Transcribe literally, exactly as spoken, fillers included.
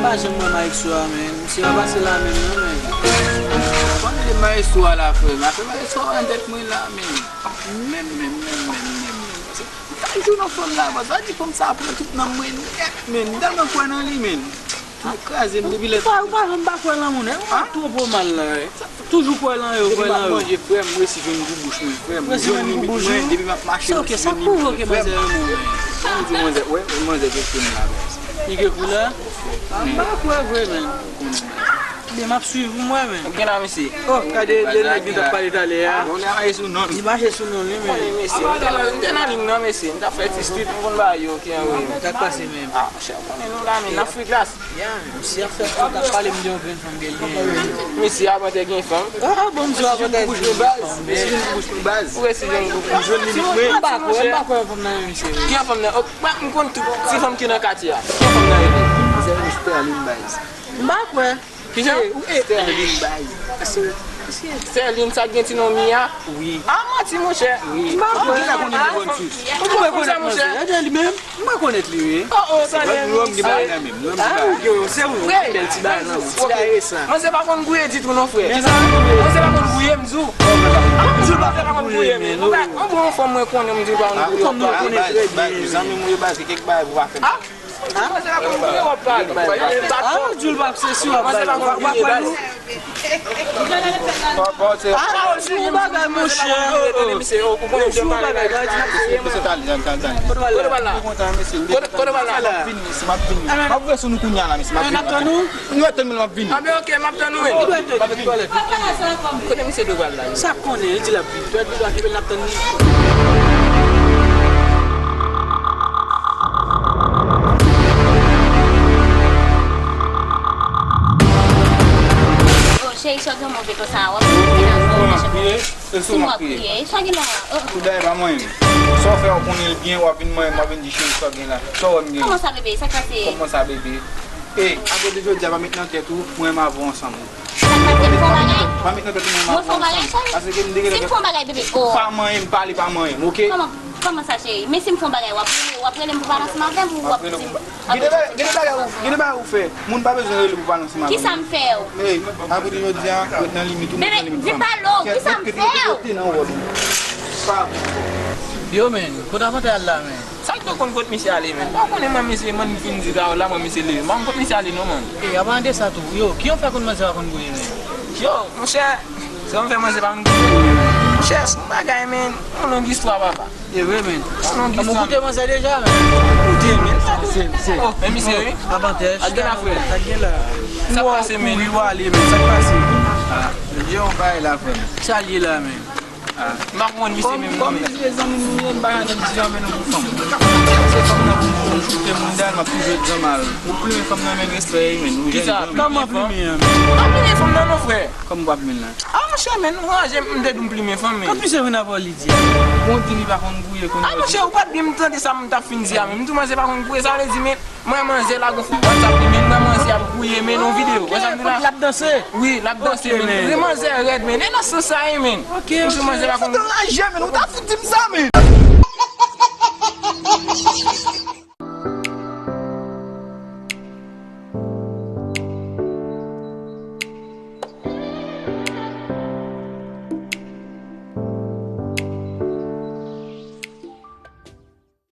Pa janm wè maestro a, men. Misye pa pase la menm, non, men. Konn li maestro a la, frè m. Afè maestro a nan tèt mwen la, men. Menm, menm, menm, menm, menm, menm. Paske m ta jou nan fanm la, sa di fanm sa pran tout nanm mwen nèt, men. M tèlman kwè nan li, men. Li kraze m depi lè. Ou pa, ou pa janm pa kwè nan moun, hein? Ou twonpe w mal la, hein? Toujou kwè nan yo, kwè nan yo. Depi m ap manje, frè m, m resi jwenn gou bouch mwen, frè m. Resi jwenn gou bouch ou? Depi m ap mache, m resi jwenn gou bouch mwen, frè m. Sa k pwouvoke manzè renmen w, men? Sa m di manzè, wè, manzè gen koulè. Li gen koulè? M pa kwè vre, men. Byen, m ap swiv ou, mwen, men. Ou gen la, mesye? Oh, gade de nèg li t ap pale talè a. Bon, li mache sou non. Li mache sou non li, men. Konnen, mesye, m te nan, m te nan liy nan, mesye. M t ap fè ti street, m konn bagay yo, ok, anvoye. Sa k pase menm? Ah, monchè, ou konnen nou la, men, n ap fè klas. Ya, misye ap fè, t ap pale m de yon grenn fanm ke l genyen. Mesye a mwen te gen fanm. Ah, bon, misye a mwen te gen fanm. Mesye vin bouch mwen baz. Ou resi jwenn gou bouch mwen. M pa kwè, m pa kwè fanm nan menm, mesye. Ki fanm nan? Oh, m konn tout ti fanm ki nan katye a. Ki fanm nan rele? Misye rele Sterline baz. M pa kwè. Kijan? Sterline baz. Sterline, sa gen ti non Mia? Wi. Ah, manti, monchè. Wi. M pa kwè. Ou genlè konnen de bòn sous. Ou mwen konnen, monchè. Gade li menm. M rekonèt li, wi. Oh, oh, tande. Nou menm gen bagay nan men m. Nou menm gen bagay. Ah, ok, se ou. Bèl ti bagay nan men m. Ti bagay resan. Manzè pa konn gouye ditou non, frè. Manzè pa konn gouye, m di w. Ah, manzè pa konn gouye, men. Ou pa, ou bon fanm mwen konnen, m di w pa konn gouye. Ou konn nou konnen trè byen. Zanmi m, wi, baz, gen kèk bagay pou w pa fè. Ah, manzè pa konn gouye, w ap pale. Ah, di w l pa se si w ap pale. Manzè pa konn gouye, baz. Ah, ou jwe yon bagay, monchè. Ou jwe yon bagay, gade. Kote w al la? Kote w al la? M ap vini, m ap vini. M ap vini sou nou kounya la, mesye. M ap vini. N ap tann ou? Nou ap tann mwen, m ap vini. Ah, ben, ok, m ap tann ou, men. Kote misye dwe pral la? Sa konnen, li di l ap vini. Dwèt li dwa kenbe l, n ap tann li. Yo, cheri, sa w gen move konsa, w ap fè nan zòn, mwen ap kriye. Si mwen ap kriye, sa gen la? Oh. Tout bagay pa mwen menm. Sa w fè, w konnen l byen, w ap vin mwen, w ap vin di cheri sa w gen la. Sa w wè m gen? Kòman sa, bebe? Sa k pase? Kòman sa, bebe? E, apre de jodi a, pa met nan tèt ou, mwen m avè w ansanm. Sa k pase? M fè w bagay? Pa met nan tèt ou, mwen m avè w ansanm. Mwen fè w bagay, cheri? Paske m te gentan. Si m fè w bagay, bebe, oh. Pa manyen m, pale pa manyen m, ok? Kòman, kòman sa, cheri? Men si m fè w bagay, w ap rele, w ap rele m pou pale ansanm avè m, ou w ap di m. Gen de bagay, gen de bagay ou, gen de bagay ou fè. Moun pa bezwen rele pou pale ansanm avè w. Kisa m fè w? Ey, apre de jodi a, ret nan limit ou, ret nan limit fanm. Bebe, di pale w, kisa m fè w? Rete nan wòl ou. Pa bon. Yo, men, kote Avantay al la, men? Sa k tou konn kot misye ale, men? Pa konnen mwen misye, mwen fin di la, la mwen misye leve. Mwen kot misye ale non, man. Ey, avan de sa tou, yo, ki yon fè konn manzè pa konn gouye, men? Yo, monchè, sa m fè manzè pa konn gouye. Monchè, se yon bagay, men, yon long istwa, papa. E vre, men. Ou koute manzè deja, men? Koute, men. Se, se. Oh, men misye, wi. Avantaj. Ak de la, frè. Sa gen la. Sa pase, men? Ou ale, men. Sa pase? Ah, yo, bay la, frè. Sa l ye la, men. Ah. M pa konprann misye menm, non, men. Kòm misye zanmi m ye, m pa janm di anmè non pou fanm. Se fanm nan pou m choute moun dal, m ap toujou ret zanmal. Ou plimen fanm nan, men respè, men. Ou jèn. Kisa? Kòman plimen an? M pa plimen fanm nan, non, frè. Kòman w pa plimen l la? Ah, monchè, men, nou ranje m, m te di w m plimen fanm, men. Kòman misye vin avè w, li di a? Bon, di li pa konn gouye, konn. Ah, monchè, ou pa t byen tande sa m t ap fin di a, men. M di w manzè pa konn gouye, sa vle di, men, mwen manzè la gon fè WhatsApp li, men, mwen manzè ap gouye, men, nan videyo. Wè sa m di la? L ap danse? Wi, l ap danse, men. Men manzè rèd, men. E nan sans sa ye, men. Ok, ok. Ou di manzè pa konn. Ou ta fout anraje, men. Ou ta fout di m sa, men.